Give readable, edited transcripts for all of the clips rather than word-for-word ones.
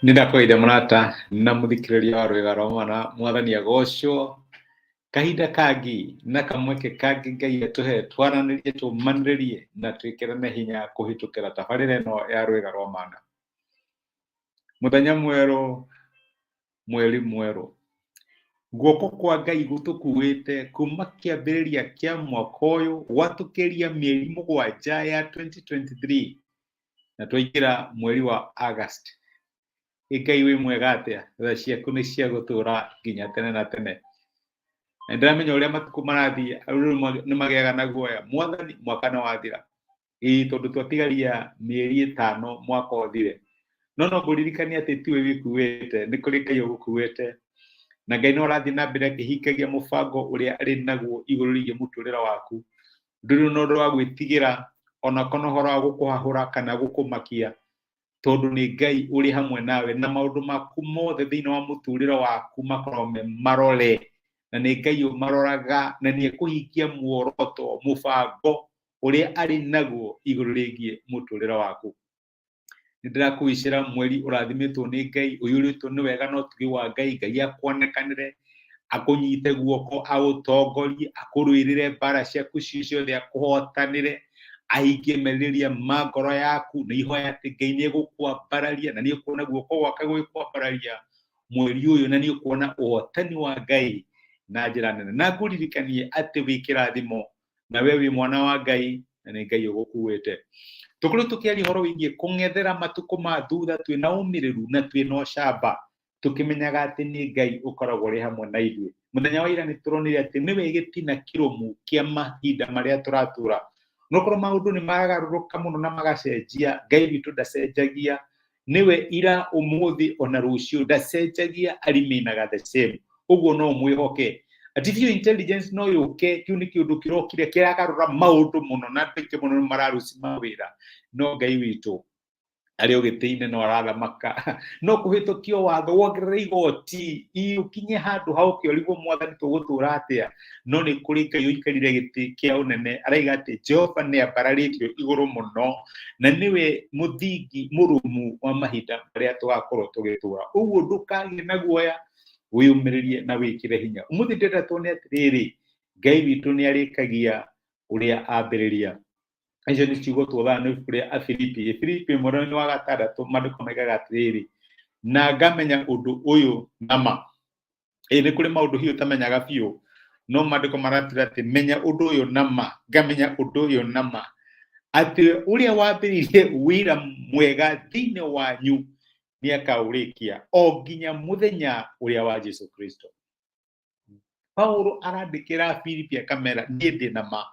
Nĩ ndakũgeithia mũrata na mũthikĩrĩria wa Rwĩga rwa Mwana, Mwathani agocwo. Kahinda kangĩ na kamweke kangĩ Ngai atũhe twaranĩrie, tũmanĩrĩrie na twĩkĩrane hinya kũhĩtũkĩra tabarĩra ĩno ya Rwĩga rwa Mana. Mũthenya mwerũ, mweri mwerũ. Guoko kwa Ngai gũtũkuĩte kuma kĩambĩrĩria kĩa mwaka ũyũ gwatũkĩria mĩeri 7 ya 2023 na twaingĩra mweri wa August. Ĩ Ngai wĩ mwega atĩa, tha ciaku nĩ cia gũtũra nginya tene na tene. Na nĩndĩramenya ũrĩa matukũ marathiĩ andũ nĩ magĩaga na guoya, Mwathani mwaka nĩ wathira. Ĩĩ tondũ twatigaria mĩeri 5 mwaka ũthire. No no ngũririkanie atĩ tiwe wĩkuĩte, nĩ kũrĩ Ngai ũgũkuĩte. Na Ngai no arathiĩ na mbere akĩhingagia mũbango ũrĩa arĩ naguo igũrũ rĩgiĩ mũtũrĩre waku. Ndũrĩ na ũndũ wa gwĩtigĩra ona kana ũhoro wa gũkũhahũra kana gũkũmakia, tondũ nĩ Ngai ũrĩ hamwe nawe na maũndũ maku mothe thĩinĩ wa mũtũrĩre waku makoragwo me marore, na nĩ Ngai ũmaroraga na nĩ ekũhingia muoroto, mũbango ũrĩa arĩ naguo igũrũ rĩgiĩ mũtũrĩre waku. Nĩ ndĩrakũwicĩra mweri ũrathimĩtwo nĩ Ngai, ũiyũrĩtwo nĩ wega na ũtugi wa Ngai, Ngai akuonekanĩre, akũnyite guoko, agũtongorie, akũrũĩrĩre mbara ciaku ciothe, akũhotanĩre, ahingie merirĩria ma ngoro yaku. Nĩ ihoya atĩ Ngai nĩ egũkwambararia na nĩ ũkuona guoko gwake gũgĩkwambararia mweri ũyũ, na nĩ ũkuona ũhotani wa Ngai na njĩra nene. Na ngũririkanie atĩ wĩ kĩrathimo na we wĩ mwana wa Ngai na nĩ Ngai ũgũkuĩte. Tũkorwo tũkĩaria ũhoro wĩgiĩ kũng'ethera matukũ ma thutha twĩna ũmĩrĩru na twĩna ũcamba, tũkĩmenyaga atĩ nĩ Ngai ũkoragwo ũrĩ hamwe na ithuĩ. Mũthenya wa ira nĩ tũronire atĩ nĩwe gĩtina kĩrũmu kĩa mahinda marĩa tũratũra. Nokorwo maũndũ nĩ maragarũrũka mũno na magacenjia, Ngai witũ ndacenjagia. Nĩwe ira, ũmũthĩ ona rũciũ, ndacenjagia, arimainaga the same. Ũguo no ũmwĩhoke. Artificial intelligence no yũke, kĩu nĩ kĩũndũ kĩrokire kĩragarũra maũndũ mũno na andũ aingĩ mũno nĩ mararuci mawĩra, no Ngai witũ arĩ o gĩtĩ-inĩ no arathamaka. No kũhĩtũkio watho wongerere igoti ũkinye handũ ha ũkĩorigwo Mwathani tũgũtũra atĩa, no nĩ kũrĩ Ngai ũikarire gĩtĩ kĩa ũnene araiga atĩ Jehova nĩ ambararĩtio igũrũ mũno na nĩwe mũthingi mũrũmu wa mahinda marĩa tũgakorwo tũgĩtũra. Ũguo ndũkagĩe na guoya, wĩyũmĩrĩrie na wĩkĩre hinya. Ũmũthĩ ndĩrenda tuone atĩrĩrĩ, Ngai witũ nĩ arĩkagia ũrĩa ambĩrĩria. Icio nĩ ciugo tuothaga nĩ ibuku rĩa Afilipi. Afilipi mũrango wa 6, maandĩko maigaga atĩrĩrĩ, na ngamenya ũndũ ũyũ na ma. Ĩĩ nĩ kũrĩ maũndũ hihi ũtamenyaga biũ, no maandĩko maratwĩra atĩ menya ũndũ ũyũ na ma, ngamenya ũndũ ũyũ na ma, atĩ ũrĩa wambĩrĩirie wĩra mwega thĩinĩ wanyu nĩ akaũrĩkia o nginya mũthenya ũrĩa wa Jesu Kristo. Paulo arandĩkĩra Filipi akamera niĩ ndĩ na ma,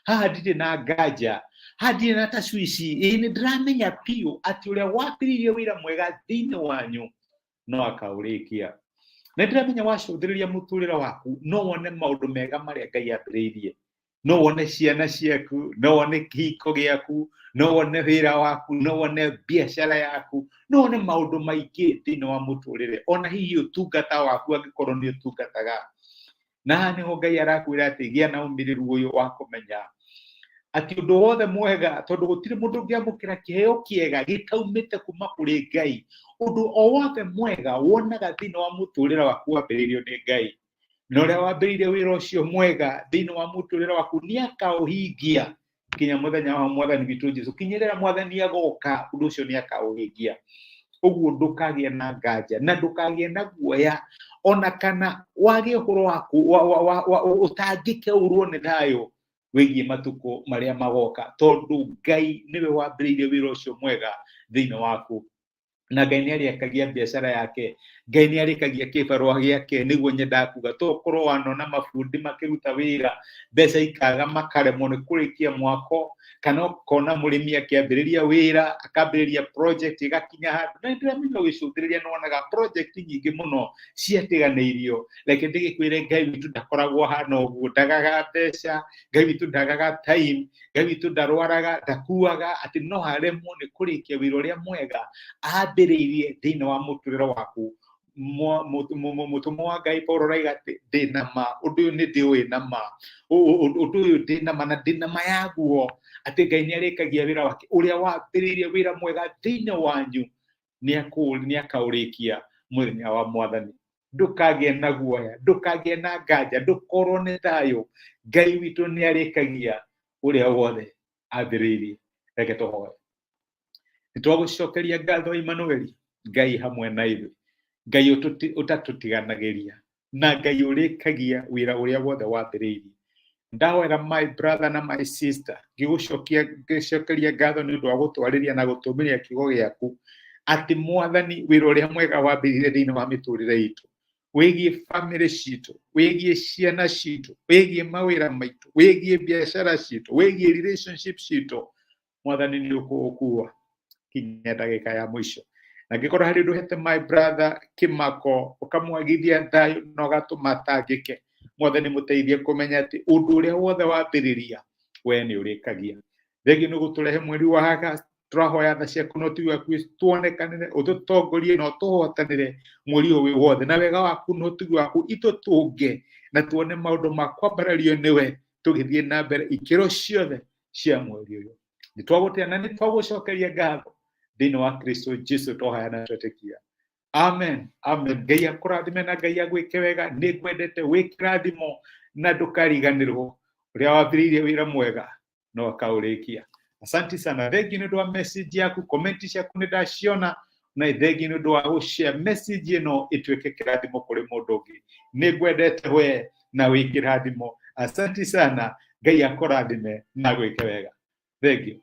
haha ndirĩ na nganja, haha ndirĩ na tacwici, ĩĩ nĩ ndĩramenya biũ atĩ ũrĩa wambĩrĩirie wĩra mwega thĩinĩ wanyu no akaũrĩkia. Na ndĩramenya wacũthĩrĩria mũtũrĩre waku no wone maũndũ mega marĩa Ngai ambĩrĩirie. No wone ciana ciaku, no wone kĩhiko gĩaku, no wone wĩra waku, no wone biacara yaku, no wone maũndũ maingĩ thĩinĩ wa mũtũrĩre, ona hihi ũtungata waku angĩkorwo nĩ ũtungataga. Na haha nĩho Ngai arakwĩra atĩ gĩa na ũmĩrĩru ũyũ wa kũmenya atĩ ũndũ wothe mwega, tondũ gũtirĩ mũndũ ũngĩamũkĩra kĩheo kĩega gĩtaumĩte kuma kũrĩ Ngai. Ũndũ o wothe mwega wonaga thĩinĩ wa mũtũrĩre waku wambĩrĩirio nĩ Ngai. Na ũrĩa wambĩrĩirie wĩra ũcio mwega thĩinĩ wa mũtũrĩre waku nĩ akaũhingia nginya mũthenya wa Mwathani witũ Jesu. Kinya rĩrĩa Mwathani agoka, ũndũ ũcio nĩ akaũhingia. Ũguo ndũkagĩe na nganja na ndũkagĩe na guoya ona kana wage ũhoro waku ũtangĩke ũrwo nĩ thayũ wĩgiĩ matukũ marĩa magoka, tondũ Ngai nĩwe wambĩrĩirie wĩra ũcio mwega thĩinĩ waku. Na Ngai nĩ arĩakagia biacara yake, Ngai nĩ arĩkagia kĩbarũa gĩake. Nĩguo nyendaga kuga, to ũkorwo wanona mabundi makĩruta wĩra, mbeca ikaga makaremwo nĩ kũrĩkia mwako, kana ũkona mũrĩmi akĩambĩrĩria wĩra, akambĩrĩria project ĩgakinya handũ. Na nĩndĩramenya ũgĩcũthĩrĩria nĩ wonaga project nyingĩ mũno ciatiganĩirio. Reke ndĩgĩkwĩre, Ngai witũ ndakoragwo ahana ũguo, ndagaga mbeca, Ngai witũ ndagaga time, Ngai witũ ndarwaraga, ndakuaga, atĩ no aremwo nĩ kũrĩkia wĩra ũrĩa mwega ambĩrĩirie thĩinĩ wa mũtũrĩre waku. Mũtũmwo wa Ngai Paulo araiga atĩ ndĩ na ma, ũndũ ũyũ nĩ ndĩũĩ na ma, ũndũ ũyũ ndĩ na ma na ndĩ na ma yaguo atĩ Ngai nĩ arĩkagia wĩra wake ũrĩa wambĩrĩirie wĩra mwega thĩinĩ wanyu. Nĩ akaũrĩkia mũthenya wa Mwathani. Ndũkagĩe na guoya, ndũkagĩe na nganja, ndũkorwo nĩ thayũ. Ngai witũ nĩ arĩkagia ũrĩa wothe ambĩrĩirie. Reke tũhoe. Nĩ twagũcokeria ngatho, Emmanueli, Ngai hamwe na ithuĩ, Ngai ũtatũtiganagĩria na Ngai ũrĩkagia wĩra ũrĩa wothe wambĩrĩirie. Ndahoera my brother na my sister, ngĩgũcokia ngĩcokeria ngatho nĩ ũndũ wa gũtwarĩria na gũtũmĩria kiugo gĩaku, atĩ Mwathani, wĩra ũrĩa mwega wambĩrĩirie thĩinĩ wa mĩtũrĩre itũ, wĩgiĩ famĩlĩ citũ, wĩgiĩ ciana citũ, wĩgiĩ mawĩra maitũ, wĩgiĩ biacara citũ, wĩgiĩ relationship citũ, Mwathani, nĩ ũkũũkua kinya ndagĩka ya mũico. Na angĩkorwo harĩ ũndũ ũhete my brother kĩmako, ũkamwagithia thayũ na ũgatũma atangĩke, Mwathani, mũteithie kũmenya atĩ ũndũ ũrĩa wothe wambĩrĩria, we nĩ ũrĩkagia. Thengiũ nĩ gũtũrehe mweri wa August. Tũrahoya tha ciaku na ũtugi waku tuonekanĩre, ũtũtongorie na ũtũhotanĩre mweri ũyũ wĩ wothe, na wega waku na ũtugi waku itũtũnge na tuone maũndũ ma kwambarario nĩwe tũgĩthiĩ na mbere ikĩro ciothe cia mweri ũyũ. Nĩ twagũtĩa na nĩ twagũcokeria ngatho thĩinĩ wa Kristo Jesu twahoya na twetĩkia. Amen, amen. Ngai akũrathime na Ngai agwĩke wega. Nĩ ngwendete, wĩ kĩrathimo, na ndũkariganĩrwo, ũrĩa wambĩrĩirie wĩra mwega no akaũrĩkia. Asante sana. Thengiũ nĩ ũndũ wa message yaku, comment ciaku nĩ ndaciona, na thengiũ nĩ ũndũ wa gũshare message ĩno ĩtuĩke kĩrathimo kũrĩ mũndũ ũngĩ. Nĩ ngwendete we na wĩ kĩrathimo. Asante sana. Ngai akũrathime na gwĩke wega. Thengiũ.